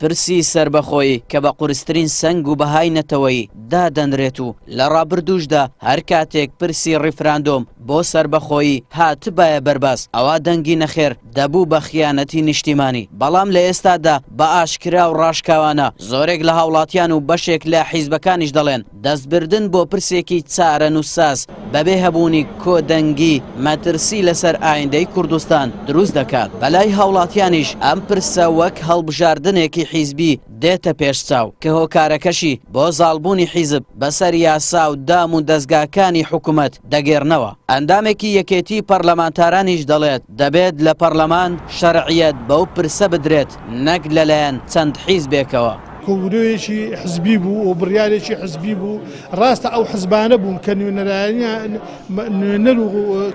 پرسی سەربەخۆیی کە بە قورسترین سەنگ و بەهای نەتەوەیی دادەنرێت و لە ڕابردووشدا هەر کاتێک پرسی ڕیفراندۆم بۆ سەربەخۆیی هاتبایە بەرباس ئەوا دەنگی نەخێر دەبوو بە خیانەتی نیشتیمانی، بەڵام لە ئێستادا بە ئاشکرا و ڕاشکاوانە زۆرێک لە هاوڵاتیان و بەشێک لە حیزبەکانیش دەڵێن دەستبردن بۆ پرسێکی چارەنووسساز بەبێ هەبوونی کۆدەنگی مەترسی لەسەر ئایندەی کوردستان دروست دەکات، بەلای هاوڵاتیانیش ئەم پرسە وەک هەڵبژاردنێکی حیزبی دێتە پێش چاو، کە هۆکارەکەشی بۆ زاڵبوونی حیزب بەسەر یاسا و دام و دەزگاکانی حکومەت دەگێڕنەوە. ئەندامێکی یەکێتی پەرلەمانتارانیش دەڵێت، دەبێت لە پەرلەمان شەرعیەت بەو پرسە بدرێت نەک لەلایەن چەند حیزبێکەوە. کۆبوونەوەیەکی حزبی بوو و بڕیارێکی حزبی بوو، ڕاستە ئەو حزبانە بوون کە نوێنەرایان نوێنەر و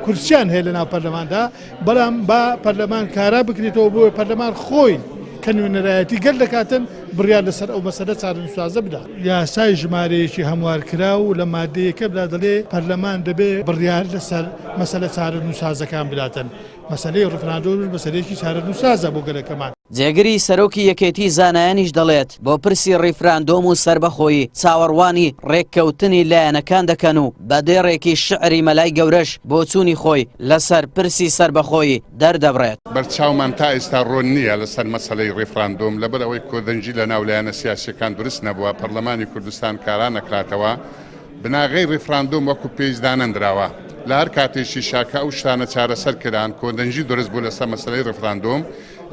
کورسیان هەیە لەناو پەرلەماندا، بەڵام با پەرلەمان کارا بکرێتەوە بۆیە پەرلەمان خۆی کە نوێنەرایەتی گەل دەکاتن بڕیار لەسەر ئەو مەسەلە چارەنووسسازە بدات. یاسای ژمارەیەکی هەموارکراو لە مادەی یەکەمدا دەڵێ پەرلەمان دەبێ بڕیار لەسەر مەسەلە چارەنووسسازەکان بداتن. مەسەلەی ڕیفراندۆمیش مەسەلەیەکی چارەنووسسازە بۆ گەلەکەمان. جێگری سەرۆکی یەکێتی زانایانیش دەڵێت، بۆ پرسی ڕیفراندۆم و سەربەخۆیی چاوەڕوانی ڕێککەوتنی لایەنەکان دەکەن و بە دێڕێکی شیعری مەلای گەورەش بۆچوونی خۆی لەسەر پرسی سەربەخۆیی دەردەبڕێت. بەرچاومان تا ئێستا ڕوون نییە لەسەر مەسەلەی ڕیفراندۆم، لەبەر ئەوەی کۆدەنگی لەناو لایەنە سیاسییەکان دروست نەبووە، پەرلەمانی کوردستان کارا نەکراتەوە، بناغەی ڕیفراندۆم وەکو پێویست دانەنراوە، لە هەر کاتێکیشا کە ئەو شتانە چارەسەر کران، کۆدەنگی دروست بوو لەسەر مەسەلەی ڕیفراندۆم،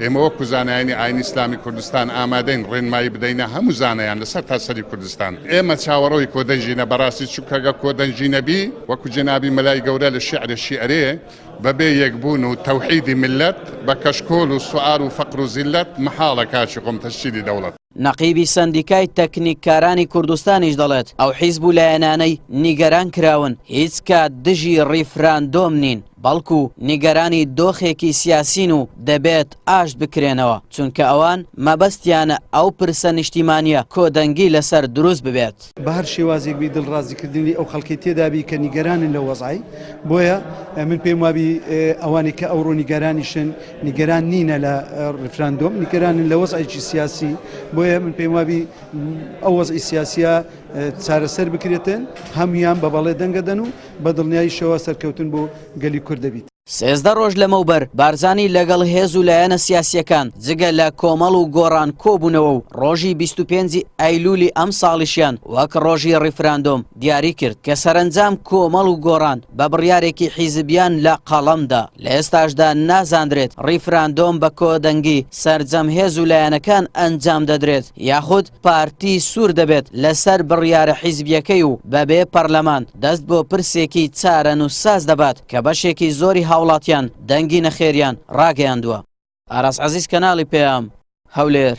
ئێمە وەکو زانایانی ئاینی ئیسلامی کوردستان ئامادەین ڕێنمایی بدەینە هەموو زانایان لە سەرتاسەری کوردستان. ئێمە چاوەڕۆی کۆدەنگینە بەڕاستی چونکە گەر کۆدەنگی نەبی وەکو جەنابی مەلای گەورە لە شیعرێکی ئەرێ بەبێ یەکبوون و تەوحیدی میللەت بە کەشکۆل و سوئال و فەقر و زیللەت مەحاڵە کاکی خۆم تەشکیلی دەوڵەت. نەقیبی سەندیکای تەکنیککارانی کوردستانیش دەڵێت، ئەو حیزب و لایەنانەی نیگەران کراون هیچ کات دژی ڕیفراندۆم نین، بەڵکو نیگەرانی دۆخێکی سیاسین و دەبێت ئاشت بکرێنەوە، چونکە ئەوان مەبەستیانە ئەو پرسە نیشتیمانییە کۆدەنگی لەسەر دروست ببێت. بە هەر شێوازێک بی دڵ ڕازیکردنی ئەو خەڵکەی تێدا بی کە نیگەرانن لەو وەزعەی، بۆیە من پێم وابی ئەوانەی کە ئەوڕۆ نیگەرانیشن نیگەران نینە لە ڕیفراندۆم، نیگەرانن لە وەزعێکی سیاسی، بۆیە من پێم وابی ئەو وەزعی سیاسیە چارەسەر بکرێتن، هەموویان بە بەڵێ دەنگەدەن و بە دڵنیاییشەوە سەرکەوتن بۆ گەلی کورد دەبیت. 13 ڕۆژ لەمەوبەر بارزانی لەگەڵ هێز و لایەنە سیاسییەکان جگە لە کۆمەڵ و گۆڕان کۆبوونەوە و ڕۆژی 25 ی ئەیلولی ئەمساڵیشیان وەک ڕۆژی ڕیفراندۆم دیاری کرد کە سەرەنجام کۆمەڵ و گۆڕان بە بڕیارێکی حیزبیان لە قەڵەم دا. لە ئێستاشدا نازاندرێت ڕیفراندۆم بە کۆدەنگی سەرجەم هێز و لایەنەکان ئەنجام دەدرێت یاخود پارتی سوور دەبێت لەسەر بڕیارە حیزبیەکەی و بەبێ پەرلەمان دەست بۆ پرسێکی چارەنووسساز دەبات کە بەشێکی زۆری هاوڵاتیان دەنگی نەخێریان ڕاگەیاندووە. ئاراس عەزیز کەناڵی پەیام، هەولێر.